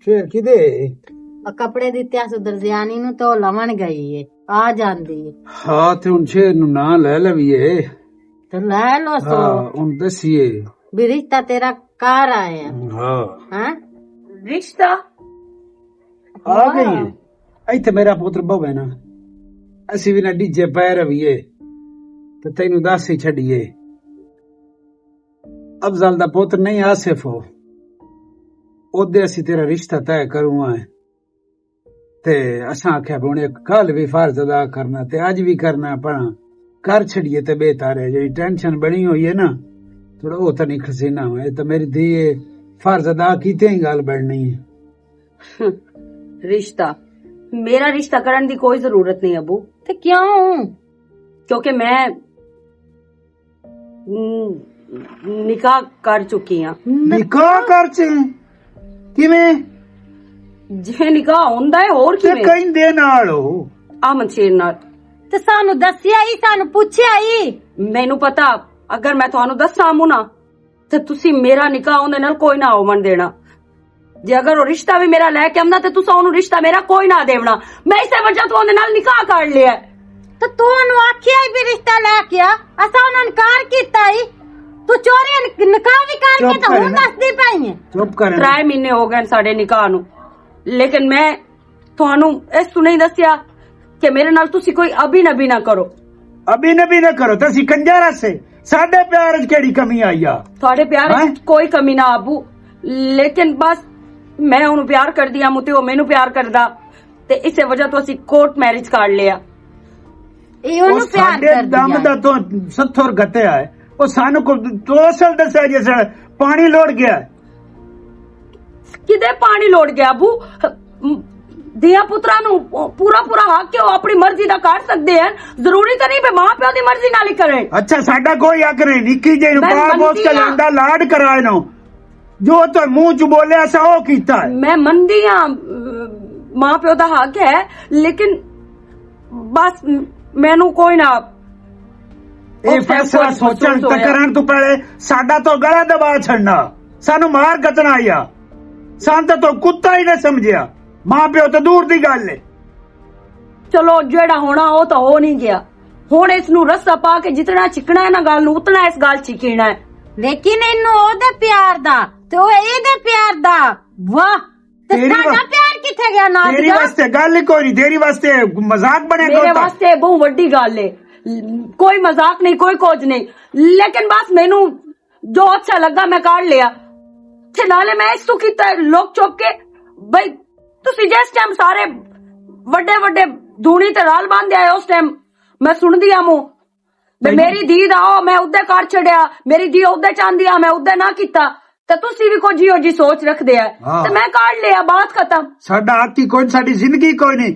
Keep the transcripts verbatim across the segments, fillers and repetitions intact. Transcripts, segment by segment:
شیر کدے؟ آ کپڑے دتے اس درزیانی نوں تے او لون گئی ہے، آ جاندی ہے۔ ہاں، تے ہن شیر نوں ناں لے لویے۔ تے لے لو سو۔ ہاں، ہن دسیے۔ بھی رشتہ تیرا کار آیا۔ ہاں۔ ہاں؟ رشتہ؟ آ گئی ہے۔ ایتھے میرا پتر بہوے نا، اسی بھی نہ ڈیجے پے رویے، تے تینوں دس ہی چھڈیے۔ افضل دا پتر نہیں، آصف ہو، اودے اسی تیرا رشتہ طے کروں آئے۔ تے اساں آکھیا بھی ہن ایک کل بھی فرض ادا کرنا تے اج بھی کرنا، پر کر چھڑیے تے بہتر ہے۔ جڑی ٹینشن بنی ہوئی ہے نا، تھوڑا او تے نہیں کھسینا ہوئے۔ تے میری دھی اے، فرض ادا کیتے ہی گل بننی ہے۔ رشتہ، میرا رشتہ کرن دی کوئی ضرورت نہیں ابو۔ تے کیوں؟ کیونکہ میں، م، نکاح کر چکی ہاں۔ نکاح کر چ؟ کیویں؟ جے نکاح ہوندا ہے، ہور تے کیویں؟ کہیں دے نال ہو۔ احمد شیر نال۔ تے سانو دسیا ہی، سانو پوچھیا ہی۔ مینوں پتا، اگر میں تانوں دساں امو نا، تے تسی میرا نکاح اوندے نال کوئی نہ ہون دینا۔ جے اگر او رشتہ بھی میرا لے کے آندا، تے تساں اونوں رشتہ میرا کوئی نہ دیونا۔ میں اسے وجہ تو اوندے نال نکاح کر لیا۔ تے تو اونوں آکھیا ہی بھی رشتہ لے کے آ، اساں اونوں انکار کیتا ہی۔ تو چوری نکاح بھی کر کے چپ تے کرے ہن نا۔ دسدی پئی ہے۔ چپ کرے نا۔ ترے مہینے ہو گئے ساڈے نکاح نوں، لیکن میں تھانوں اس تو نہیں دسیا کہ میرے نال تسی کوئی ابھی نبی نہ کرو۔ ابھی نبی نہ کرو، تے اسی کنجر ہسے۔ ساڈے پیار وچ کیڑی کمی آئی آ؟ تھوڑے پیار ہاں؟ وچ کوئی کمی نہ ابو، لیکن بس میں اونوں پیار کردی آں تے او مینوں پیار کردا، تے اسے وجہ تو اسی کورٹ میرج کر لیا۔ اے او اونوں پیار ساڈے کردی دم آ۔ دا تو ستھر گتیا ہے۔ او سانوں کو تو اصل دسیا جس پانی لوڑ گیا ہے۔ کدے پانی لوڑ گیا ابو؟ دیاں پتراں نوں پورا پورا حق ہے، او اپنی مرضی دا کر سکدے ہیں۔ ضروری تے نہیں پے ماں پیو دی مرضی نال ہی کرے۔ اچھا، ساڈا کوئی حق نہیں۔ نکی جے نوں میں پاک اس منتی کے ہاں۔ لیندا لاڈ کرائے نو۔ جو تو منہ چ بولیا سا او کیتا ہے۔ میں مندی ہاں، ماں پیو دا حق ہے، لیکن بس مینوں کوئی نہ اے اس ٹائم فیصلہ کوئی سوچن محسوس تے ہویا۔ کرن تو پہلے ساڈا تو گلا دبا چھڑنا، سانو مار کتنا آیا، سان تے تو کتا ہی نہ سمجھیا، ماں پیو تے دور دی گل ہے۔ چلو جیڑا ہونا او تو ہو نہیں گیا، ہن اس نو رسا پا کے جتنا چکنا ہے نا گل نو، اتنا اس گل چکنا ہے۔ لیکن اینو او دے پیار دا تے او اے دے پیار دا، واہ، تے تیری ساڈا وا-، پیار کتھے گیا نادیا؟ تیری واسطے گل ہی کوئی نہیں، تیری واسطے مذاق بنے میرے کھوتا۔ واسطے بہت وڈی گل ہے، کوئی مذاق نہیں، کوئی کچھ نہیں، لیکن بس مینوں جو اچھا لگا میں کر لیا۔ تے نالے میں اس تو کیتا ہے لوک چپ کے، بھئی تسی جس ٹائم سارے وڈے وڈے دھونی تے رال باندھے آئے، اس ٹائم میں سن دیا مو۔ تے تینوں میری دھی دا او میں ادے کر چھڈیا، میری دھی ادے چاہندی آ، میں ادے نہ کیتا۔ تے تسی بھی کچھ ہی ہو جی سوچ رکھدے آ۔ ہاں۔ تے میں کر لیا، بات ختم۔ ساڈا حق ہی کوئی، ساڈی زندگی کوئی نہیں۔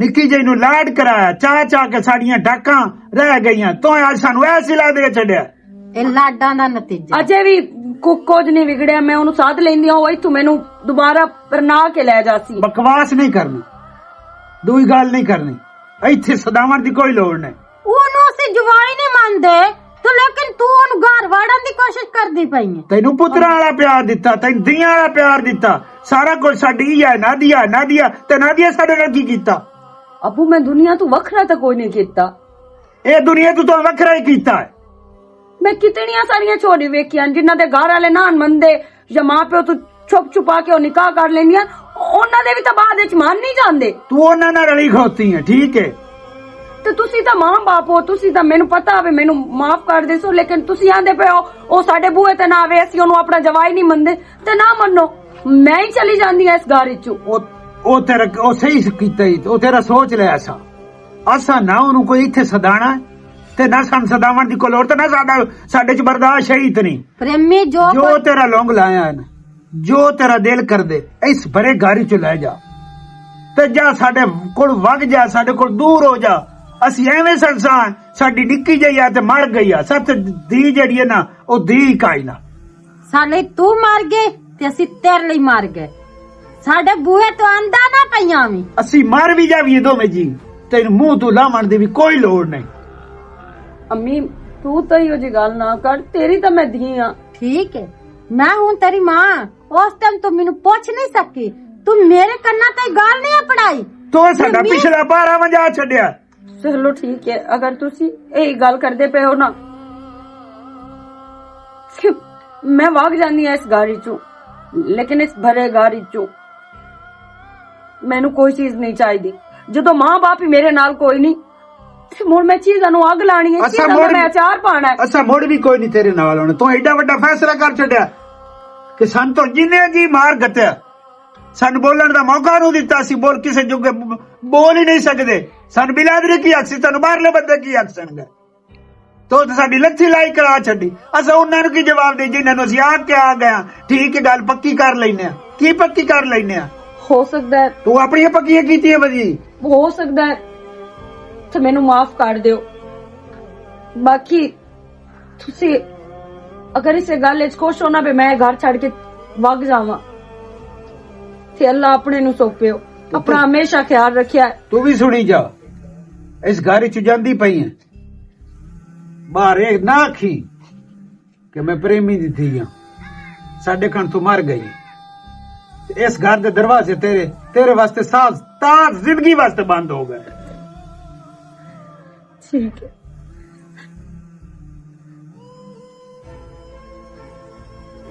نکی جی نو لاڈ کرایا، چا چا کے ساڈیاں ڈاکاں رہ گئیاں۔ تو اج سانو ایسی لا دے چھڈیا۔ اے لاڈاں دا نتیجہ۔ اجے بھی کو-، کچھ نہیں وگڑیا، میں اونوں ساتھ لیندی ہاں، او ایتھوں مینوں دوبارہ پرنا کے لے جاسی۔ بکواس نہیں کرنی، دوئی گل نہیں کرنی، ایتھے صداون دی کوئی لوڑ نہیں۔ اونوں اسی جوائی نہیں مندے، تو لیکن تو اونوں گھر واڑن دی کوشش کردی پئی ہے۔ تینوں پتراں والا پیار دتا، تینوں دیاں والا پیار دتا، سارا کچھ ساڈی ہے، نادیا، نادیا، تے نادیا ساڈے نال کی کیتا؟ ابو، میں دنیا تو وکھرا تے کوئی نہیں کیتا۔ اے دنیا تو تو وکھرا ہی کیتا ہے۔ میں کتنیاں ساریاں چھوڑی ویکھیاں جنہاں دے گھر والے نہ مندے یا ماں پیو تو چھپ چھپا کے او نکاح کر لیندیاں، انہاں دے بھی تاں بعد وچ من نہیں جاندے۔ تو انہاں نال رلی کھوتی ہے، ٹھیک ہے۔ تے تسی تاں ماں باپ ہو، تسی تاں مینوں پتہ ہوے مینوں معاف کر دیسو، لیکن تسی آندے پے ہو او ساڈے بوئے تے نہ آوے، اسی اونوں اپنا جوائی نہیں مندے، تے نہ منو، میں ہی چلی جاندی ہاں اس گھر وچوں۔ او، او تیرا، او صحیح کیتا ہی، او تیرا سوچ لے ایسا۔ اساں نہ اونوں کوئی ایتھے سدانا ہے، تے نہ سن سداون دی کوئی لوڑ، تے نہ ساڈا، ساڈے چ برداشت ہے ہی اتنی۔ پریمی جو جو کوئی تیرا لونگ لایا ہے نا، جو تیرا دل کر دے، اس بھرے گھر چ لے جا۔ تے جا ساڈے کول وگ جا، ساڈے کول دور ہو جا۔ اسی ایویں سنسان، ساڈی نکی جئی آ تے مر گئی آ، ست دی جڑی ہے نا، او دی کائنا۔ ساڈے تو مر گئے تے اسی تیرے لئی مر گئے۔ ساڈے بوئے تو آندا نہ پیاں وی۔ اسی مر وی جاویے دوویں جی، تینوں منہ تو لاون دی وی کوئی لوڑ نہیں۔ امی، تو تاں ایہو جی گل نہ کر، تیری تاں میں دھی ہاں۔ ٹھیک ہے، میں ہوں تیری ماں، اس ٹائم تو مینوں پوچھ نہیں سکی، تو میرے کنا تے گل نہیں پڑائی۔ تو ساڈا پچھلا پارا ونجا چھڈیا۔ چلو ٹھیک ہے، اگر تسی یہی گل کردے پے ہو نا، میں وگ جانی ہاں اس گھر چوں، لیکن اس بھرے گھر چوں مینوں کوئی چیز نہیں چاہیدی۔ جدوں ماں باپ ہی میرے نال کوئی نہیں، تے ہن میں چیزاں نوں اگ لانی ہے، اساں چیزاں دا مڑ میں اچار پانا ہے۔ اساں مڑ بھی کوئی نہیں تیرے نال ہونا۔ تو ایڈا وڈا فیصلہ کر چھڈیا کہ سن تو جنہیں جی مار گتیا، سن بولن دا موقع نو دتا، اسی بول کسے جو کہ بول ہی نہیں سکدے۔ سن بلادری کی آکسی، تانوں باہرلے بندے کی آکسن گے؟ تو تے ساڈی لتھی لائی کرا چھڈی۔ اساں انہاں نوں کی جواب دے جنہاں نوں اسی آ کے آ گئے ہاں؟ ٹھیک ہے، گل پکی کر لینے ہاں۔ کی پکی کر لینے ہاں؟ ہو سکدا ہے۔ تو اپنی پکیاں کیتیاں ودی۔ ہو سکدا ہے تے مینوں معاف کر دیو۔ باقی تسی اگر اسے گل وچ خوش ہو نا، بھی میں گھر چھڈ کے وگ جاواں، تے اللہ اپنے نو سوپیو۔ اپنا ہمیشہ خیال رکھیا۔ تو بھی سنی جا، اس گھر وچ جاندی پئی ہے، باہر ایک نہ آکھی کہ میں پریمی دی تھی ہاں، ساڈے کھن تو مر گئی۔ تے اس گھر دے دروازے تیرے، تیرے واسطے ساز تاز زندگی واسطے بند ہو گئے۔ ٹھیک ہے۔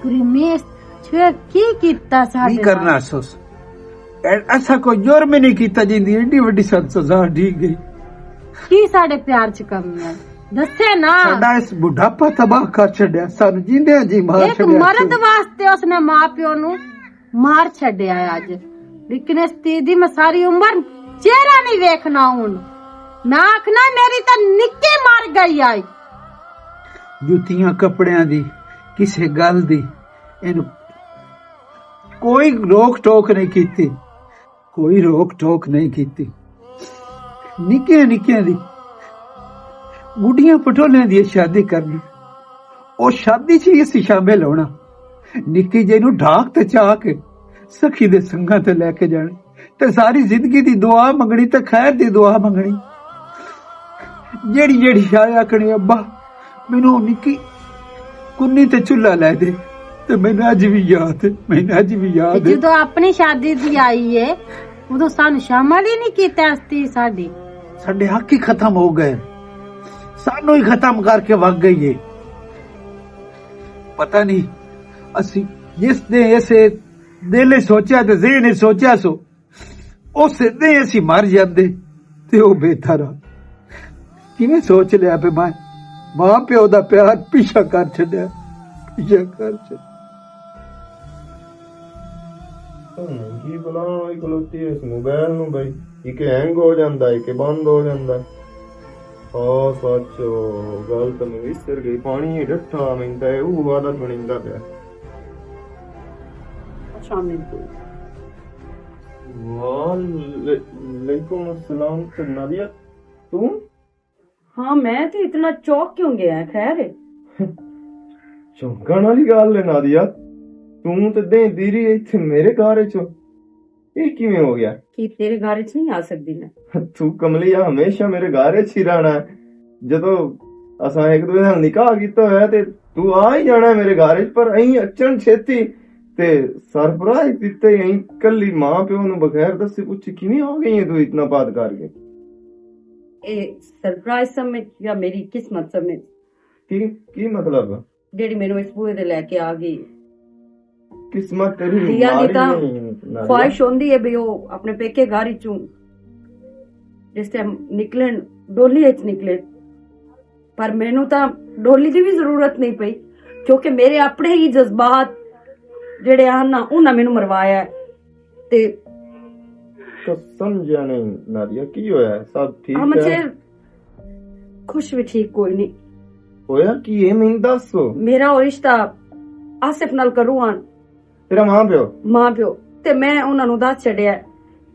پریمی، چھوڑ، کی کیتا ساڈے کی کرنا نال؟ سوس؟ اے-، ایسا کوئی جرم ہی نہیں کیتا جیندی ایڈی وڈی سخت سزا دی گئی۔ کی ساڈے پیار چ کمی ہے؟ دسے نا۔ ساڈا اس بڈھاپا تباہ کر چھڈیا، سانو جیندیاں جی مار ایک چھڈیا۔ مرد واسطے اس نے ماں پیو نو مار چھڈیا ہے اج، لیکن اس تی دی میں ساری عمر چہرہ نہیں ویکھنا ہن۔ میں آکھنا میری تے نکی مر گئی آئی۔ جتیاں کپڑیاں دی، کسے گل دی، اینو کوئی روک ٹوک نہیں کیتی، کوئی روک ٹوک نہیں کیتی۔ نکیاں نکیاں دی گڈیاں پٹولیاں دی شادی کرنی، او شادی چ ہی اسی شامل ہونا۔ نکی جے نو ڈھاک تے چا کے سخی دے سنگاں تے لے کے جانے، تے ساری زندگی دی دعا منگنی تے خیر دی دعا منگنی۔ جیڑی جیڑی شاید آکھنی، "ابا، مینوں نکی کنی تے چولہا لے دے۔" تے مینوں اج وی یاد ہے، مینوں اج وی یاد ہے۔ جدوں اپنی شادی دی آئی ہے، ادوں سانوں شامل ہی نہیں کیتا ہستی ساڈی۔ ساڈے حق ہی ختم ہو گئے، سانوں ہی ختم کر کے وگ گئی ہے۔ پتہ نہیں اسی جس نے ایسے دل وچ سوچیا تے ذہن وچ سوچیا سو، اس دے اسی مر جاندے تے او بہتر آ۔ کیویں سوچ لیا پہ میں، ماں پیو دا پیار پیچھا کر چھڈیا، پیچھا کر چھڈیا۔ ہن کی بلا ہوئی کھلوتی اس موبائل نوں بھائی، ایک ہینگ ہو جاندا، ایک بند ہو جاندا۔ ہاں سچ، گل تے میں وسر گئی، پانی ہی ڈٹھا، میں تے او عادت بنیندا پیا۔ السلام علیکم۔ وعلیکم السلام۔ تے نادیہ، توں؟ ہاں، میں تے اتنا چوک کیوں گیا ہے؟ خیر ہے؟ چونکن والی گل ہے نادیہ، توں تے دیں دیری ایتھے میرے گھر وچ۔ یہ کیویں ہو گیا؟ کہ تیرے گھر وچ نہیں آ سکدی میں؟ تو کملیا ہمیشہ میرے گھر وچ ہی رہنا ہے۔ جدوں اساں ایک دوے نال نکاح کیتا ہویا تے تو آ ہی جانا ہے میرے گھر وچ، پر ایں اچن چھیتی تے سرپرائز دتے ایں کلی ماں پیو نوں بغیر دسے پوچھے کیویں ہو گئی ہے تو اتنا بات کر کے؟ اے سرپرائز سمجھ یا میری قسمت سمجھ؟ کی، کی مطلب؟ جیڑی مینوں اس بوئے تے لے کے آ گئی۔ قسمت تیری دیا ماڑی دی تاں نہیں، نادیہ۔ خواہش ہوندی ہے بھی او اپنے پیکے گھر وچوں جس ٹائم نکلن، ڈولی وچ نکلن، پر مینوں تاں ڈولی دی بھی ضرورت نہیں پئی، کیونکہ میرے اپنے ہی جذبات جڑے ہن نا، انہاں مینوں مروایا ہے۔ تے تو سمجھیا نہیں نادیہ، کی ہویا ہے؟ سب ٹھیک ہم ہے؟ چیر خوش بھی ٹھیک کوئی نہیں۔ ہویا کی ہے، مینوں دس۔ میرا او رشتہ آصف نال کروں آن۔ تیرا ماں پیو؟ ماں پیو۔ تے میں انہاں نوں دس چھڈیا ہے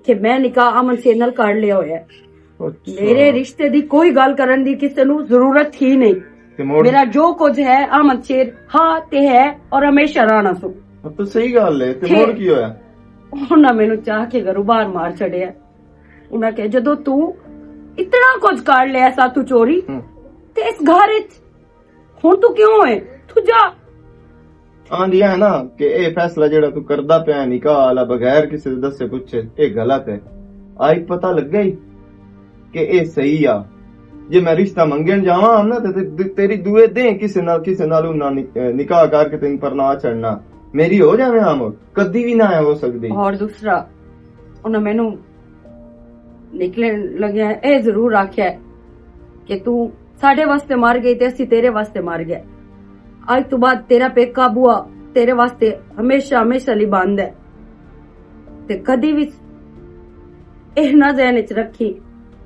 کہ میں نکاح امن شیر نال کر لیا ہویا ہے۔ اچھا۔ میرے رشتے دی کوئی گل کرن دی کسے نوں ضرورت ہی نہیں۔ تے مڑ؟ میرا جو کچھ ہے، امن شیر ہاں تے ہے اور ہمیشہ رہنا سو۔ ہاں، تو صحیح گل ہے۔ تے تے مڑ کی ہویا؟ انہاں مینوں چاہ کے گھروں باہر مار چھڈیا۔ انہاں کہیا، "جدوں تو اتنا کچھ کر لیا سا تو چوری، ہوں۔ تے اس گھر وچ ہن تو کیوں ہے؟ تو جا۔" آندیاں ہے نا کہ اے فیصلہ جڑا تو کردا پیا ہے نکاح والا بغیر کسی دے دسے پوچھے، اے غلط ہے۔ آج پتہ لگا ہی کہ اے صحیح آ۔ جے میں رشتہ منگن جاواں ہم نا تے تے-، تیری دوئے دیں کسے نال، کسے نال انہاں نک-، اے، نکاح کر کے تینوں پرنا چھڑنا۔ میری ہو جاوے ہم، کدی بھی نہ ہو سکدی۔ اور دوسرا، انہاں مینوں نکلن لگیا اے ضرور آکھیا ہے کہ تو ساڈے واسطے مر گئی تے اسی تیرے واسطے مر گئے۔ اج تو بعد تیرا پیکا بوا تیرے واسطے ہمیشہ، ہمیشہ لئی بند ہے۔ تے کدی وی ایہ نہ ذہن وچ رکھی،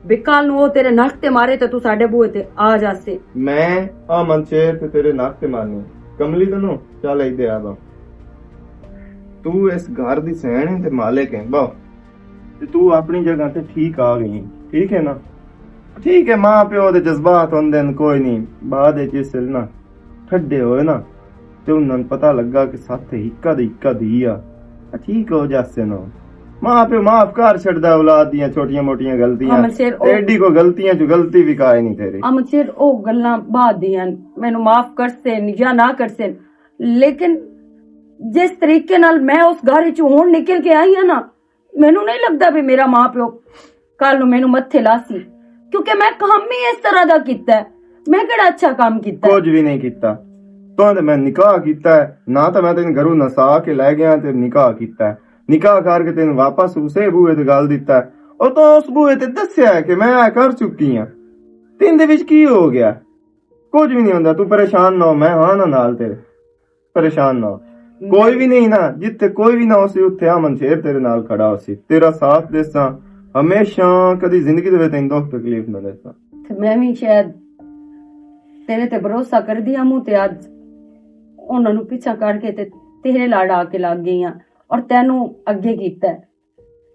بکال نوں او تیرے نک تے مارے تے تو ساڈے بوئے تے آ جاسے۔ میں آ منچیر تے تیرے نک تے مارنی۔ کملی تنوں چل ایدے آ با۔ تو اس گھر دی سہن ہے تے مالک ہے با۔ تے تو اپنی جگہ تے ٹھیک آ گئی، ٹھیک ہے نا؟ ٹھیک ہے، ماں پیو دے جذبات ہوندے نے، کوئی نہیں۔ بعد وچ اس نا ٹھڈے ہوئے نا، تے انہاں نوں پتہ لگا کہ ساتھ ہکا دے ہکا دی آ، آ ٹھیک ہو جاسے نا۔ ماں پیو معاف کر چھڑدا اولاد دیاں چھوٹیاں موٹیاں غلطیاں۔ امن شیر، او ایڈی کوئی غلطیاں جو غلطی بھی کائے نہیں تیرے۔ امن شیر، او گلاں بعد دیاں، مینوں معاف کرسن یا نہ کرسن، لیکن جس طریقے نال میں اس گھر وچ ہن نکل کے آئی ہاں نا، مینوں نہیں لگدا بھی میرا ماں پیو کل نوں مینوں متھے لاسی، کیونکہ میں کام ہی اس طرح دا کیتا ہے۔ میں کہڑا اچھا کام کیتا ہے؟ کچھ بھی نہیں کیتا۔ تو تے میں نکاح کیتا ہے، نہ تے میں تینوں گھروں نسا کے لے گیا تے نکاح کیتا ہے۔ نکاح کر کے تینوں واپس اسے بوئے تے گل دیتا ہے۔ اور تو اس بوئے تے دسیا ہے کہ میں اے کر چکی ہاں۔ تین دے وچ کی ہو گیا؟ کچھ بھی نہیں ہوندا، تو پریشان نہ ہو، میں ہاں نا نال تیرے۔ پریشان نہ ہو۔ کوئی بھی نہیں نا، جتھے کوئی بھی نہ ہو سی، اتھے امن شیر تیرے نال کھڑا ہو سی، تیرا ساتھ دیساں ہمیشہ، کدی زندگی دے وچ تینوں دکھ تکلیف نہ دیساں۔ تے میں بھی شاید تیرے تے بھروسہ کر دیا موں تے اج انہاں نوں پیچھا کر کے تے تیرے لڑ آ کے لگ گئی ہاں اور تینوں اگے کیتا ہے۔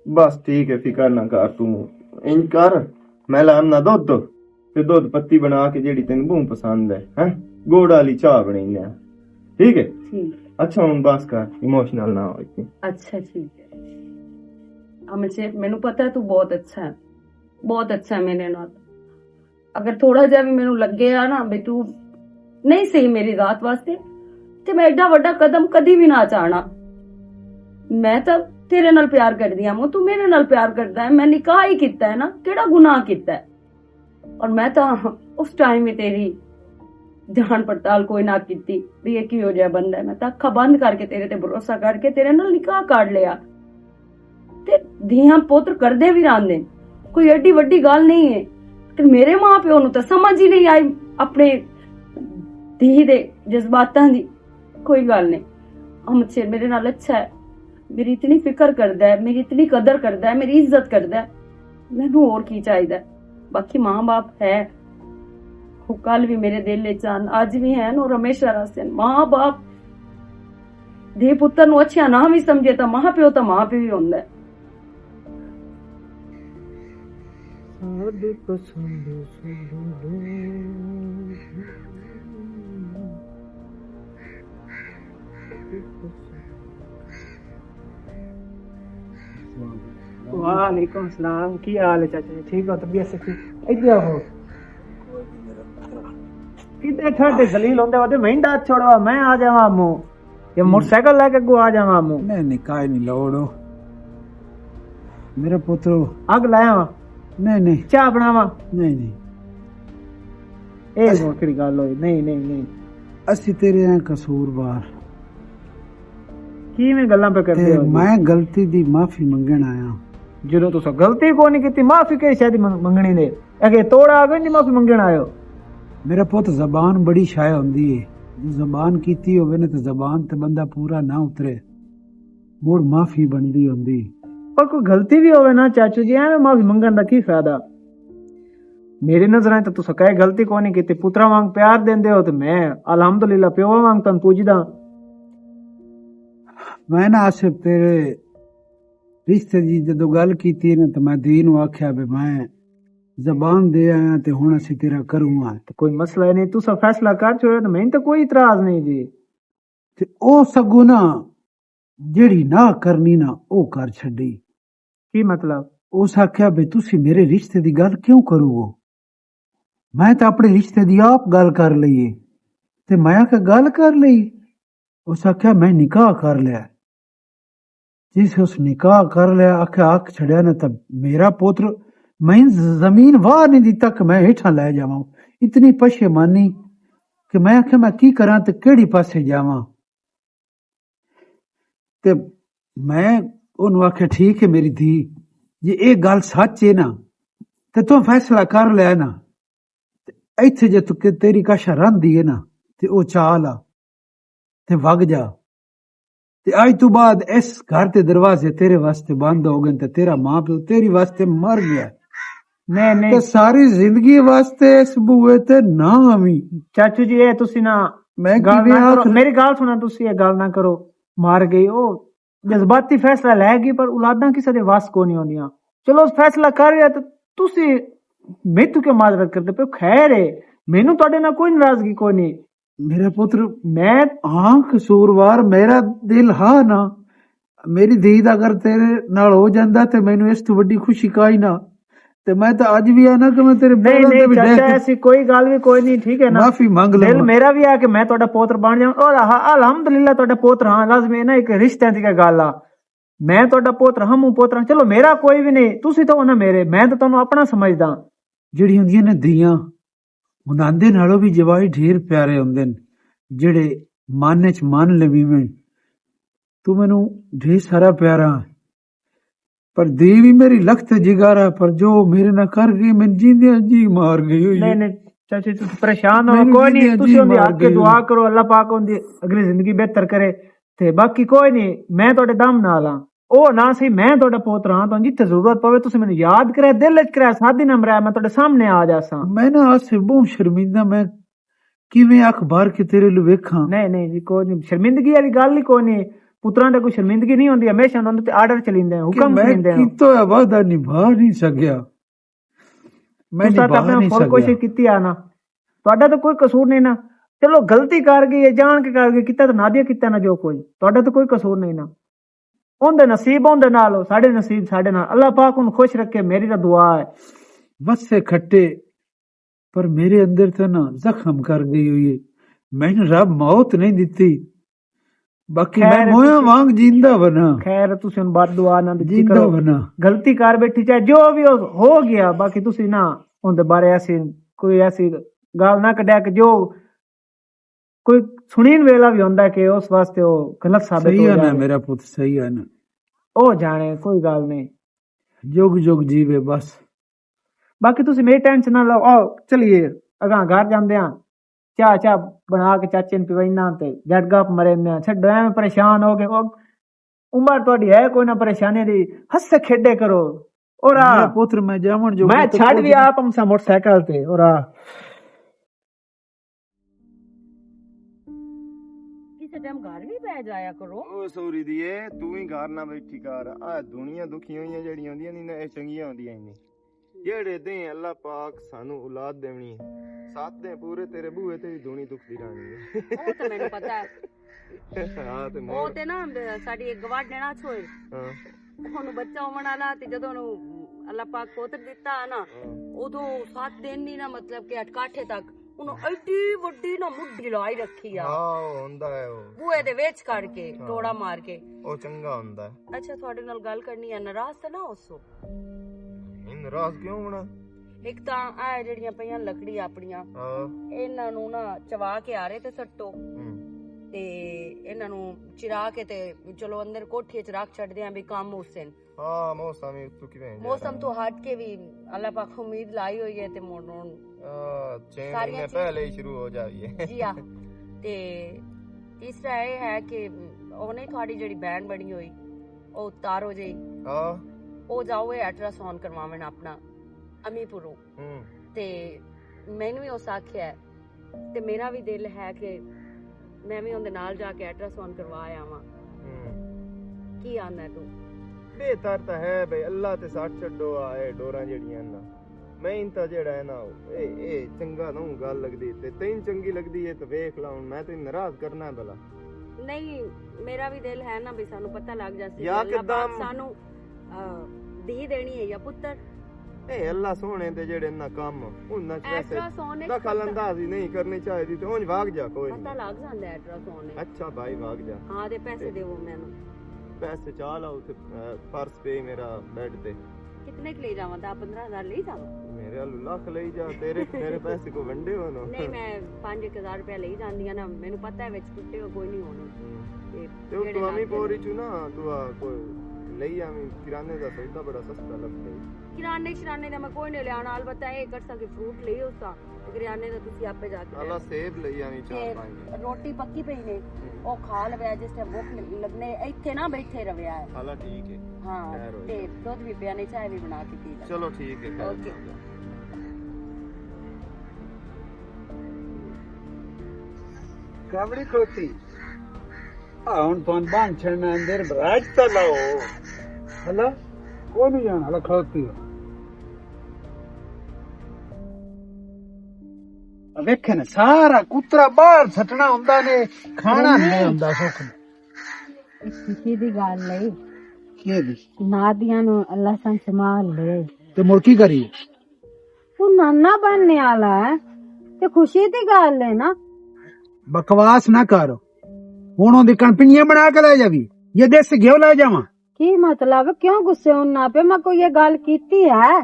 بس ٹھیک ہے، فکر نہ کر توں، انج کر، میں لام نہ دودھ، تے دودھ پتی بنا کے جیڑی تینوں بہت پسند ہے، ہیں؟ گوڑ والی چاہ بنائی ہے، ٹھیک ہے؟ ٹھیک۔ اچھا ہن بس کر، ایموشنل نہ ہو اتنی۔ اچھا ٹھیک ہے۔ امن شیر، مینوں پتہ ہے تو بہت اچھا ہے، بہت اچھا ہے میرے نال۔ اگر تھوڑا جہا بھی مینوں لگے آ نا بھی تو نہیں صحیح میری ذات واسطے، تے میں ایڈا وڈا قدم کدی بھی نہ چاہنا۔ میں تاں تیرے نال پیار کردی ہاں، تو میرے نال پیار کردا ہے، میں نکاح ہی کیتا ہے نا، کیڑا گناہ کیتا ہے؟ اور میں تاں اس ٹائم ہی تیری جان پڑتال کوئی نہ کیتی بھی یہ کیہو جہا بندہ ہے۔ میں تاں اکھاں بند کر کے تیرے تے بھروسہ کر کے تیرے نال نکاح کر لیا۔ تے دھیاں پتر کردے وی راندے، کوئی ایڈی وڈی گل نہیں ہے۔ تے میرے ماں پیو نوں تے سمجھ ہی نہیں آئی اپنے دھی دے جذباتاں دی۔ کوئی گل نہیں، احمد شیر میرے نال اچھا ہے، میری اتنی فکر کردا ہے، میری اتنی قدر کردا ہے، میری عزت کردا ہے، مینوں ہور کی چاہیدا ہے؟ باقی ماں باپ ہے، وہ کل بھی میرے دل وچ ہن، اج بھی ہن اور ہمیشہ رہسن۔ ماں باپ دے پتر نوں اچھا نہ وی سمجھے تاں ماں پیو تاں ماں پیو ہی ہوندا ہے۔ ساڈے پسند ساڈو دو۔ وعلیکم السلام، کی حال ہے چاچا جی؟ ٹھیک ہو؟ طبیعت سے ٹھیک؟ ادھر ہو۔ کدے ٹھڈے ذلیل ہوندے ودے، میں ڈات چھوڑوا، میں آ جاواں مو۔ یہ موٹر سائیکل لے کے اگوں آ جاواں مو۔ نہیں، نہیں، کائے نہیں لوڑ ہو۔ میرے پترو۔ اگ لایا وا؟ نہیں، نہیں۔ چاہ بناواں؟ نہیں، نہیں۔ اے ہن کیڑی گل ہوئی؟ نہیں، نہیں، نہیں۔ اسی تیرے ہیں قصور وار۔ کیویں گلاں پہ کردے ہو جی؟ میں غلطی دی معافی منگن آیا۔ جدوں تساں غلطی کوئی نہیں کیتی، معافی کہڑی شے دی من-، منگنی نے؟ اگے توڑ آ گئی جی، معافی منگن آئے ہو۔ میرا پت، زبان بڑی شے ہوندی ہے۔ جے زبان کیتی ہوے نا تے زبان تے بندہ پورا نہ اترے، مڑ معافی بندی ہوندی۔ پر کوئی غلطی بھی ہوے نا چاچو جی، ایویں معافی منگن دا کی فائدہ؟ میری نظراں تے تساں کہے غلطی کوئی نہیں کیتی، پتراں وانگ پیار دیندے ہو تے میں الحمدللہ پیو وانگ تن پوجدا۔ میں نا آصف تیرے رشتے دی جدوں گل کیتی نا تے میں دھی نوں آکھیا بھی میں زبان دے آیا تے ہن اسی تیرا کروں آ۔ تے کوئی مسئلہ ہی نہیں، تساں فیصلہ کر چھوڑیا تے میں تے کوئی اعتراض نہیں جی۔ تے او سگوں نا جیڑی نہ کرنی نا او کر چھڈی۔ کی مطلب؟ اس آکھیا بھی تسی میرے رشتے دی گل کیوں کرو ہو؟ میں تاں اپنے رشتے دی آپ گل کر لئی ہے۔ تے میں آکھیا گل کر لئی؟ اس آکھیا، "میں نکاح کر لیا۔" جس اس نکاح کر لیا، آکھیا، "آکھ چھڑیا نہ تاں میرا پوتر، میں ز-، زمین واہ نہیں دتا کہ میں ہیٹھاں لے جاواں۔" اتنی پشیمانی کہ میں آکھیا، "میں کی کراں تے کیڑی پاسے جاواں؟" تے میں اونوں آکھیا، "ٹھیک ہے میری دھی، جے اے گل سچ ہے نا، تے تو فیصلہ کر لیا نا، تے ایتھے جے تو کہ تیری کاشا رہندی ہے نا، تے او چال آ، تے وگ جا۔ تے اج تو بعد اس گھر تے دروازے تیرے واسطے بند ہو گئے، تے تیرا ماں پیو تیری واسطے مر گیا۔ نہیں، نہیں۔ تے ساری زندگی واسطے اس بوئے تے نہ آویں۔" چاچو جی، اے تسی نہ میں گل نہ کرو، میری گل سنو، تسی اے گل نہ کرو۔ مر گئی او، جذباتی فیصلہ لے گئی، پر اولاداں کسے دے وس کو نہیں ہوندیاں۔ چلو، فیصلہ کر رہیا تے تسی میتھوں کیوں معذرت کردے پے ہو؟ خیر ہے، مینوں تہاڈے نال کوئی ناراضگی کوئی نہیں۔ میرا پتر، میں ہاں قصوروار، میرا دل ہا نا، میری دھی دا اگر تیرے نال ہو جاندا تے مینوں اس تو وڈی خوشی کائی نہ۔ تے میں تے اج وی آنا کہ میں تیرے نہیں، پیراں تے نہیں، وی چاچا، ڈیکھ ایسی کوئی گل وی کوئی نہیں، ٹھیک ہے نا؟ معافی منگ لے۔ دل میرا وی آ کہ میں تہاڈا پوتر بن جاواں۔ اور ہاں، الحمدللہ تہاڈا پوتر ہاں، لازمی ہے نا، ایک رشتیاں دی گل آ۔ میں تہاڈا پوتر ہاں، موں پوتر ہاں۔ چلو، میرا کوئی وی نہیں، تسی تو ہو نا میرے، میں تو تانوں اپنا سمجھدا۔ جڑی ہوندیاں نے دھیاں، انہاں دے نالوں وی جوائی ڈھیر پیارے ہوندے نے، جڑے من وچ من لویون۔ تو مینوں ڈھیر سارا پیارا، پر دی وی میری لخت جگارا، پر جو میرے نال کر گئی، میں جیندیاں جی مار گئی ہوئی۔ نہیں، نہیں، چاچی، تسی پریشان نہ ہو، کوئی نہیں، تسی اوندی حق کے دعا کرو، اللہ پاک اوندی اگلی زندگی بہتر کرے۔ تے باقی کوئی نہیں، میں تہاڈے دم نال ہاں۔ او نہ سی، میں تہاڈا پوتر ہاں، تہاڈی جتھے ضرورت پوے، تسی مینوں یاد کرے، دل وچ کرے، ساتھ ہی نمبر ہے، میں تہاڈے سامنے آ جاساں۔ میں نہ آسے بہت شرمندہ، میں کیویں اکھ بھر کے تیرے لو ویکھاں؟ نہیں، نہیں جی، کوئی نہیں، شرمندگی والی گل ہی کوئی نہیں۔ پتراں تے کوئی شرمندگی نہیں ہوندی، ہمیشہ انہاں تے آرڈر چلیندے ہیں، حکم چلیندے ہیں۔ کیتا ہویا وعدہ نبھا نہیں سکیا۔ میں تساں تے نبھا اپنا نہیں فل سکیا۔ کوشش کیتی آ نا، تہاڈا تے کوئی قصور نہیں نا۔ چلو، غلطی کر گئی ہے، جان کے کر گئی، کیتا تے نادیا کیتا نا جو کوئی، تہاڈا تے کوئی قصور نہیں نا۔ اوندے نصیب اوندے نال، ساڈے نصیب ساڈے نال۔ اللہ پاک ان خوش رکھے، میری تے دعا ہے۔ وسے کھٹے، پر میرے اندر تے نا زخم کر گئی ہوئی ہے۔ مینوں رب موت نہیں دتی، باقی میں مویا وانگ جیندا بنا۔ خیر، تسی ہن بد دعا نہ دتی کرو۔ غلطی کر بیٹھی، چاہے جو بھی ہو، ہو گیا، باقی تسی نہ اوندے بارے ایسی، کوئی ایسی گل نہ کڈیا کہ جو کوئی سنین ویلا بھی ہوندا ہے کہ اس واسطے او غلط ثابت ہو جائے۔ صحیح ہے نا میرا پت، صحیح ہے نا۔ او جانے، کوئی گل نہیں۔ جگ جگ جیوے بس۔ باقی تسی میری ٹینشن نہ لو، آؤ چلیے اگاں گھر جاندے ہاں، چاہ چاہ بنا کے چاچے نوں پیوینا تے جٹ گپ مریندے ہاں۔ چھڈو ایویں پریشان ہو کے، او عمر تہاڈی ہے کوئی نہ پریشانی دی، ہسے کھیڈے کرو۔ اور آ، میرا پتر میں جاون جو میں چھڈ بھی آپ ہم سا موٹر سائیکل تے، اور آ۔ کسے ٹائم گھر بھی پہ جایا کرو۔ او سوری دیے، تو ہی گھر نہ بیٹھی کر۔ آ دنیا دکھی ہوئی ہے، جڑیاں ہوندیاں نہیں نا، اے چنگیاں ہوندیاں ہی نہیں۔ جڑے دیں اللہ پاک سانو اولاد دیونی ہے، سات دیں پورے تیرے بوئے تے بھی دونی دکھ دی رہنی ہے۔ او تے مینوں پتہ ہے۔ ہاں، تے او مور۔ تے نا، ساڈی ایک گواڈ نینا چھوئے۔ ہاں۔ اونوں بچہ ہوون والا تے جدوں اونوں اللہ پاک پوتر دتا نا، ہاں۔ ادوں سات دن نہیں نا، مطلب کہ اٹکاٹھے تک، انہوں ایڈی وڈی نا مڈی لائی رکھی آ۔ ہاں، او ہوندا ہے او۔ بوئے دے وچ کر کے، ہاں۔ ٹوڑا مار کے۔ او چنگا ہوندا ہے۔ اچھا، تہاڈے نال گل کرنی ہے، ناراض تے نہ ہوسو؟ نہیں، ناراض کیوں ہونا؟ ایک تاں اے جڑیاں پئیاں لکڑی اپنیاں، ہاں۔ انہاں نوں نا چوا کے آرے تے سٹو۔ ہوں۔ تے انہاں نوں چرا کے تے چلو اندر کوٹھی وچ رکھ چھڈدے آں، بھی کم ہوسن۔ ہاں، موسم ہی اتو کیویں جا موسم رہا۔ تو ہٹ کے بھی اللہ پاک امید لائی ہوئی ہے تے مڑ ہن آ، چھ ساریاں مہینے چیز پہلے ہی شروع ہو جاوی ہے۔ جی ہاں۔ تے تیسرا اے ہے کہ او نہیں تہاڈی جڑی بہن بنی ہوئی، او اتارو جی۔ ہاں۔ او جاؤ اے الٹراساؤنڈ کرواون اپنا امی پوروں۔ ہوں۔ تے مینوں وی اس آکھیا ہے، تے میرا وی دل ہے کہ میں وی اوندے نال جا کے الٹراساؤنڈ کروا آواں۔ ہوں۔ کی آندا ہے تو؟ بہتر تاں ہے بھئی، اللہ تے سٹ چھڈو، آ اے ڈوراں جیڑیاں نا۔ میں انتا جیڑا ہے نا، اے، اے چنگا نہ ہوں گل لگدی، تے تین چنگی لگدی ہے تے ویکھ لا ہن، میں تے ناراض کرنا ہے بھلا۔ نہیں، میرا وی دل ہے نا بھئی سانوں پتہ لگ جاسی یا کہ اللہ پاک کدام سانوں، آ، دھی دینی ہے یا پتر۔ اے اللہ سونے دے جڑے نہ کم، انہاں چ ویسے الٹراسونک دخل اندازی نہیں کرنی چاہیے، تے اونج بھاگ جا کوئی پتہ نہیں۔ لگ جاندا ہے الٹراسونک۔ اچھا بھائی، بھاگ جا۔ ہاں، تے پیسے دیو مینوں۔ پیسے چا لاؤ تے، اے، پرس پے میرا بیڈ تے۔ کتنے ک لے جاواں؟ دس پندرہ ہزار لے جاواں؟ میرے آلو لکھ لے جا، تیرے، میرے پیسے کو ونڈے ہونا۔ نہیں، میں پانچ ایک ہزار روپیہ لے جاندی ہاں نا، مینوں پتہ ہے وچ ٹوٹے ہوئے کوئی نہیں ہونے۔ ہوں۔ تے تے او جڑے تو امی لگ پوری جاندے۔ چوں نا، دعا کوئی لئی آویں، کرانے دا سودا بڑا سستا لگدا ہے۔ کرانے شرانے دا میں کوئی نہیں لیانا، البتہ اے کرساں کہ فروٹ لئی ہوساں، تے کریانے دا تسی آپے جا کے اللہ لے سیب لئی آویں چار تے پانچ۔ روٹی پکی پئی نے، ہوں۔ او کھا لویا جس ٹائم بھوک لگنے، ایتھے نہ بیٹھے رویا ہے۔ اللہ ٹھیک ہے۔ ہاں، خیر ہوئی تے جائے۔ دودھ بھی پیا نے، چائے بھی بنا کے پی لے۔ چلو ٹھیک ہے، خیر اوکے۔ ہوئی جائے۔ کامڑی کھوتی۔ آ، ہن تہن بان چھڑنا اندر براج تا لاؤ۔ ہلا، کوئی نہیں جانا، ہلا کھوتی ہو۔ آ ویکھے نا، سارا کترا باہر سٹنا ہوندا نے، کھانا نہیں ہوندا سکھ نے۔ خوشی دی گل ہے۔ کی دی؟ نادیاں نو اللہ سان سنبھال لے۔ تے مڑ کی کری؟ او نانا بننے والا ہے، تے خوشی دی گل ہے نا۔ بکواس نہ کر۔ ہن اوندی کن پنیاں بنا کے لے جاوی، یہ دیسی گھیو لے جاواں۔ کی مطلب؟ کیوں غصے ہونا پے؟ میں کوئی یہ گل کیتی ہے؟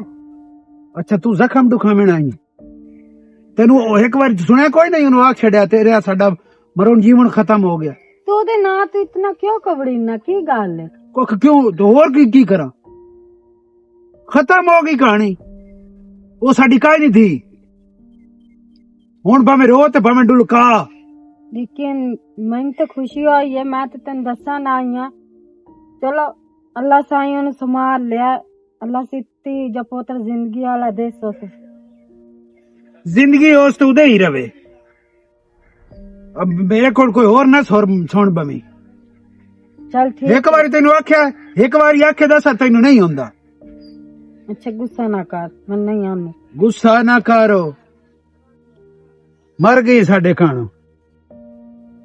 اچھا، تو زخم دکھاویں آئی ہے؟ تینوں او ایک وار سنیا کوئی نہیں، انہوں آکھ چھڈیا، تیرے ساڈا مرن جیون ختم ہو گیا۔ تو دے نا تو اتنا کیوں کبڑی نا؟ کی گل ہے؟ کچھ کیوں؟ تو اور کی، کی کراں؟ ختم ہو گئی کہانی۔ وہ ساڈی کائی نہیں تھی۔ ہن بھاویں رو تے بھاویں ڈلکا۔ لیکن میں تے خوشی ہوئی ہے، میں تے تینوں دساں نہ آئی ہاں۔ چلو، اللہ سائیں نے سنبھال لیا، اللہ ستی جا پوتر زندگی والا دے سو۔ زندگی اس تو ادے ہی رہے۔ اب میرے کول کوئی اور نہ سر سن بمی۔ چل ٹھیک ایک ہے۔ واری تینوں آکھیا، ایک واری آکھے دا سر تینوں نہیں ہوندا۔ اچھا، غصہ نہ کر، میں نہیں آنی۔ غصہ نہ کرو۔ مر گئی ساڈے کھانو۔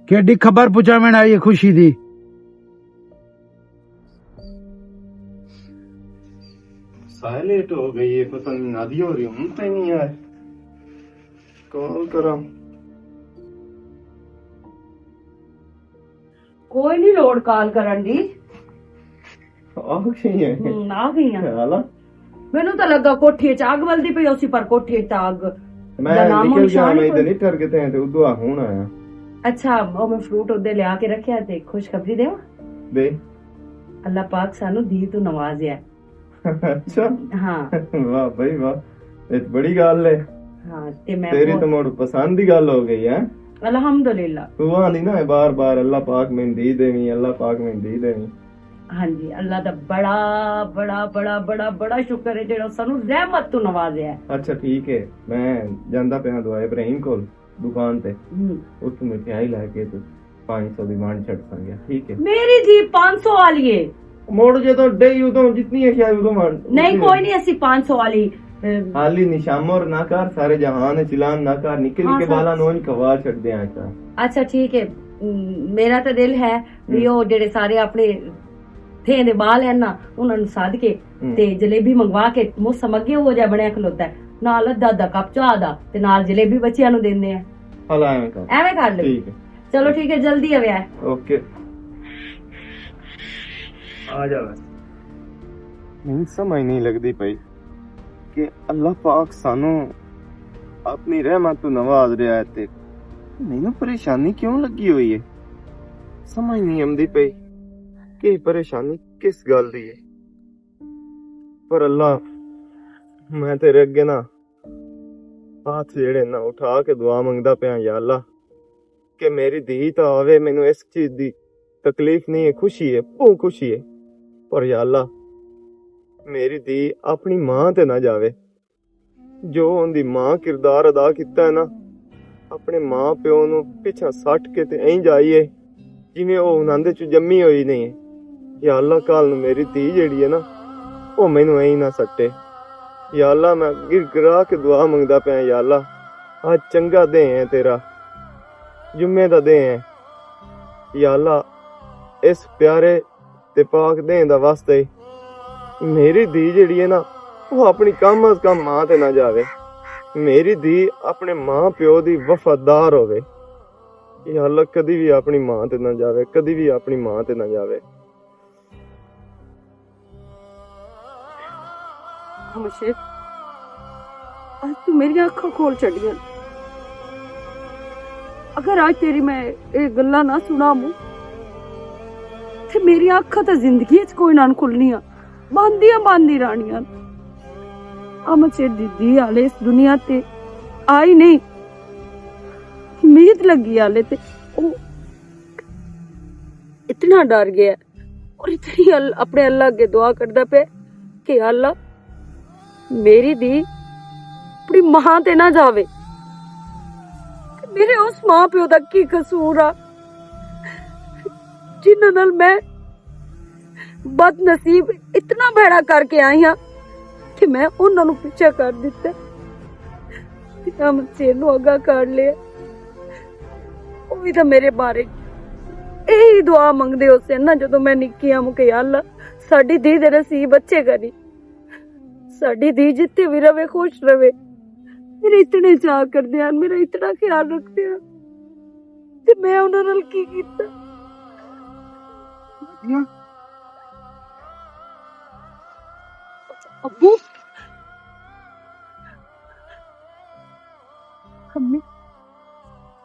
کیڈی خبر پہنچاون آئی ہے خوشی دی۔ سائلنٹ ہو گئی ہے، پتہ نہیں نادی ہو رہی، ہوں تے نہیں آئے۔ کال کراں۔ کوئی نہیں لوڑ کال کرن دی۔ آ گئی ہے۔ ہوں، آ گئی ہاں۔ خیال آ۔ مینوں تاں لگا کوٹھی اچ اگ ولدی پئی ہوسی، پر کوٹھی اچ تاں اگ میں دا نام و نکل گیا، نشان ہی میں ادھر کوئی۔ نہیں ٹر کے تھے، تے ادو آ ہون آیا۔ اچھا، او میں فروٹ ادے لیا کے رکھیا تے خوشخبری دیواں۔ دے۔ اللہ پاک سانو دھی تو نوازیا ہے۔ اچھا۔ ہاں۔ واہ بھائی واہ، یہ تو بڑی گل ہے۔ ہاں، تے میں تیری بہت تو مڑ پسند دی گل ہو گئی ہے۔ الحمدللہ۔ تو آندی نا بار بار، "اللہ پاک میں دی دیویں، اللہ پاک میں دی دیویں۔" ہاں جی، اللہ دا بڑا، بڑا، بڑا، بڑا، بڑا شکر ہے جڑا سانو رحمت تو نوازیا ہے۔ اچھا ٹھیک ہے، میں جاندا پیا دعا ابراہیم کول دکان تے۔ ہوں۔ اس مٹھائی لے کے تو پانچ سو دی ونڈ چھٹ سانگے، ٹھیک ہے؟ میری جی پانچ سو والی ہے۔ موڑ جے تو ڈے یو تو جتنی ہے شاید ادو ونڈ نہیں، اتنی کوئی ہے۔ نہیں، اسی پانچ سو والی، اے، حالی نشامر نہ کر، سارے جہان ہے چلان نہ کر، نکل ہاں، کے سر۔ بالا نوج کوا چھٹ دے آج۔ اچھا ٹھیک ہے، م، میرا تو دل ہے بھی ہوں۔ وہ جڑے سارے اپنے تھے دے بال ہیں نا، انہاں نوں سد کے ہوں۔ تے جلیبی منگوا کے موسم اگے وہ جا بنیا کھلوتا ہے، نال ادھا ادھا کپ چاہ دا تے نال جلیبی بچیاں نوں دیندے ہیں۔ ہلا ایویں کر۔ ایویں کر لے۔ ٹھیک ہے۔ چلو ٹھیک ہے، جلدی آویا ہے۔ اوکے۔ آ جا بس۔ نہیں سمجھ نہیں لگدی پئی کہ اللہ پاک سانو اپنی رحمت تو نواز رہا ہے تے مینوں پریشانی کیوں لگی ہوئی ہے؟ سمجھ نہیں آمدی پئی کہ پریشانی کس گل دی ہے۔ پر اللہ، میں تیرے اگے نا ہاتھ جڑے نا اٹھا کے دعا منگدا پیا، یا اللہ، کہ میری دھی تا آوے، مینوں اس چیز دی تکلیف نہیں ہے، خوشی ہے، بہت خوشی ہے۔ پر یا اللہ، میری دھی اپنی ماں تے نہ جاوے۔ جو ان دی ماں کردار ادا کیتا ہے نا، اپنے ماں پیو نو پچھا سٹ کے تے اینج آئی ہے، جویں او انہاں دے چ جمی ہوئی نہیں ہے۔ یا اللہ، کل نو میری دھی جیڑی ہے نا، او مینوں اینج نہ سٹے۔ یا اللہ، میں گر گرا کے دعا منگدا پیا، یا اللہ، اج چنگا دے ہیں تیرا، جمعے دا دے ہیں۔ یا اللہ، اس پیارے تے پاک دین دا واسطے میری دھی جیڑی ہے نا، وہ اپنی کم از کم ماں تے نہ جاوے۔ میری دھی اپنے ماں پیو دی وفادار ہووے۔ یا اللہ، کدی وی اپنی ماں تے نہ جاوے، کدی وی اپنی ماں تے نہ جاوے۔ ہمشیر، اج تو میری اکھاں کھول چڈیاں۔ اگر اج تیری میں اے گلاں نہ سنا موں، تے میری اکھاں تے زندگی وچ کوئی نہ کھلنیاں، باندیاں باندی رہنیاں۔ ہمشیر دی دی آلے اس دنیا تے آئی نہیں، امید لگی آلے تے او اتنا ڈر گیا اور اتنی ال-، اپنے اللہ اگے دعا کردا پیا کہ اللہ، میری دی اپنی ماں تے نہ جاوے۔ میرے اس ماں پیو دا کی قصور آ، جنہاں نال میں بد نصیب اتنا بھڑا کر کے آئی ہاں کہ میں انہاں نوں پیچھے کر دتا۔ تے ہمشیر نوں اگا کر لیا۔ او وی تاں میرے بارے ایہی دعا منگدے ہو سن نا، جدوں میں نکی ہاں کہ یا اللہ، ساڈی دھی دے نصیب اچھے کری، ساڈی دھی جتھے وی رہے خوش رہے۔ میرے اتنے چاہ کردے ہن، میرا اتنا خیال رکھدے ہن، تے میں انہاں نال کی کیتا؟ ابو، امی،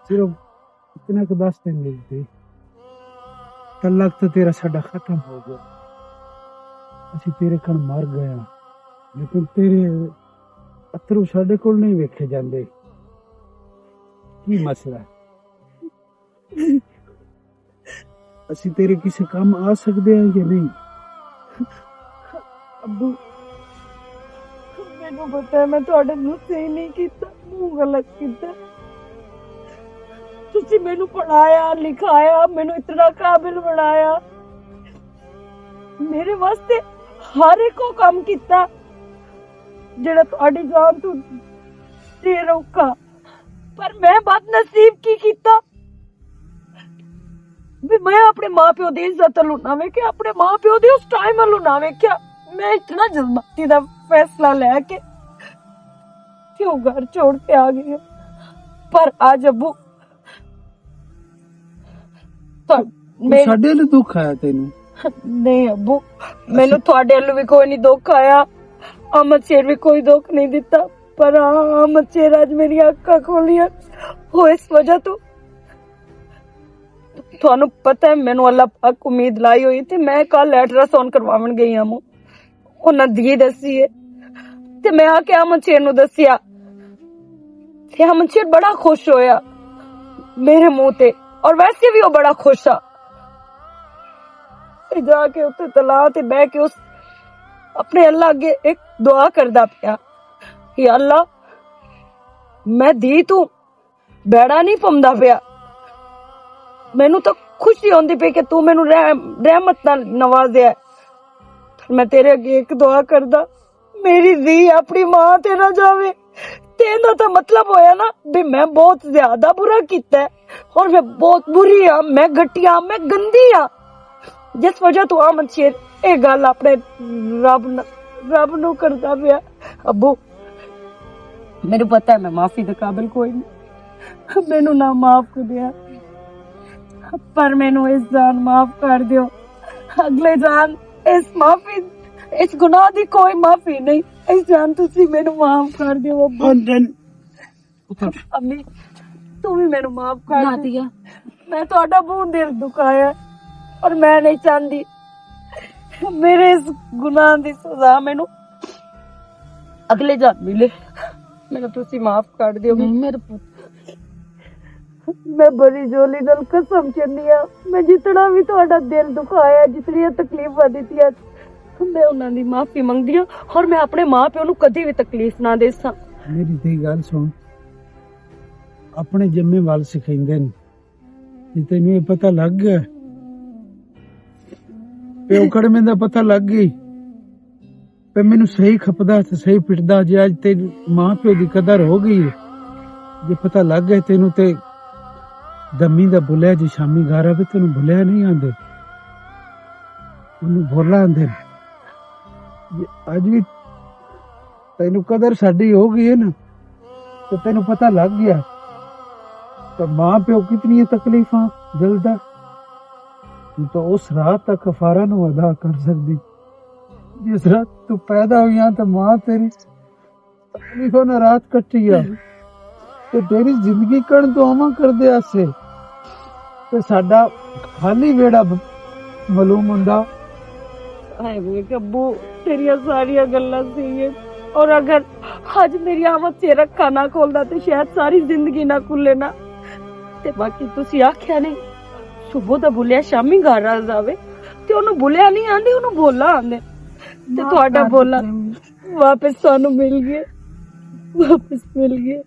صرف اتنا کہ دس دن لئی تے تعلق تو تیرا ساڈا ختم ہو گیا۔ اسی تیرے کن مر گئے ہاں، لیکن تیرے اترو ساڈے کول نہیں ویکھے جاندے۔ کی مسئلہ ہے؟ اسی تیرے کسے کم آ سکدے ہاں یا نہیں؟ ابو، مینوں پتہ ہے میں تہاڈے نال صحیح نہیں کیتا، منہ غلط کیتا۔ تسی مینوں پڑھایا، لکھایا، مینوں اتنا قابل بنایا، میرے واسطے ہر ایک او کم کیتا جڑا تہاڈی جان تو دیر اوکھا۔ پر میں بد نصیب کی کیتا؟ بھی میں اپنے ماں پیو دی عزت ولوں نہ ویکھیا، اپنے ماں پیو دی اس ٹائم ولوں نہ ویکھیا۔ میں اتنا جذباتی دا فیصلہ لے کے کیوں گھر چھوڑ کے آ گئی ہوں۔ پر آج ابو، تو میرے ساڈے لئی دکھ آیا تینوں؟ نہیں ابو، مینوں تہاڈے ولوں بھی کوئی نہیں دکھ آیا، احمد شیر بھی کوئی دکھ نہیں دتا، پر ہاں، احمد شیر اج میری اکھاں کھولیاں، وہ اس وجہ تو تانوں پتہ ہے، مینوں اللہ پاک امید لائی ہوئی تے میں کل الٹراساؤنڈ کرواون گئی ہاں۔ انہاں دی دسی ہے تے میں آ کے امن شیر نوں دسیا تے امن شیر بڑا خوش ہویا میرے منہ تے، اور ویسے بھی وہ بڑا خوش آ۔ تے جا کے اتھے تلا تے بہ کے اس اپنے اللہ اگے ایک دعا کردا پیا، یا اللہ، میں دی تو بیڑا نہیں پوندا پیا۔ مینوں تاں خوشی ہوندی پئی کہ تو مینوں رحم-، رحمت نال نوازیا ہے۔ پر میں تیرے اگے ایک دعا کردا، میری ذی اپنی ماں تے نہ جاوے۔ تے ایندا تاں مطلب ہویا نا بھی میں بہت زیادہ برا کیتا ہے اور میں بہت بری ہاں، میں گھٹی ہاں، میں گندی ہاں۔ جس وجہ تو آمد شیر اے گل اپنے رب ن-، رب نو کردا پیا۔ ابو، میرے پتہ ہے میں معافی دے قابل کوئی نہیں، مینوں نہ معاف کر دیا، پر مینوں اس جان معاف کر دیو۔ اگلے جان اس معافی، اس گناہ دی کوئی معافی نہیں۔ اس جان تسی مینوں معاف کر دیو ابو۔ امی، تو بھی مینوں معاف کر دے۔ میں تہاڈا بہت دل دکھایا اور میں نہیں چاہندی میرے اس گناہ دی سزا مینوں اگلے جنم ملے۔ مینوں تسی معاف کر دیو۔ نہیں میرے پت۔ میں بڑی جولی نال قسم چنی آ، میں جتنا بھی تہاڈا دل دکھایا، جتنی تکلیفاں دتیاں، میں انہاں دی معافی منگدی ہاں اور میں اپنے ماں پیو نوں کدی بھی تکلیف نہ دے ساں۔ میری تے گل سن، اپنے جمے وال سکھیندے نے۔ جے تینوں یہ پتہ لگ گیا، پیو کڑمے دا پتہ لگ گئی، پہ مینوں صحیح کھپدا تے صحیح پٹدا۔ جے اج تے ماں پیو دی قدر ہو گئی ہے، جے پتہ لگ گیا تینوں تے دمی دا بھولیا، جے شامی گھر آوے تینوں بھولیا نہیں آندے، اونوں بھولا آندے۔ جے اج بھی تینوں قدر ساڈی ہو گئی ہے نا، تے تینوں پتہ لگ گیا۔ تے ماں پیو کتنی تکلیفاں جلدا، تو اس رات تک کفارہ نو ادا کر سکدی۔ جس رات تو پیدا ہوئی آں تے ماں تیری تکلیفاں نال رات کٹی آ، تے تیری زندگی کن دعاواں کردے آسے، تے ساڈا خالی ویڑا ب-، معلوم ہوندا۔ ہائے ویکھ ابو، تیریاں ساریاں گلاں صحیح ہے۔ اور اگر اج میری آمد سے رکھا نہ کھولدا تے شاید ساری زندگی نہ کھلے نا۔ تے باقی تسی آکھیا نہیں، صبح دا بولیا شامی گھر آ جاوے، تے اونوں بولیا نہیں آندے، اونوں بولا آندے۔ تے تہاڈا بولا واپس سانوں مل گیا، واپس مل گیا۔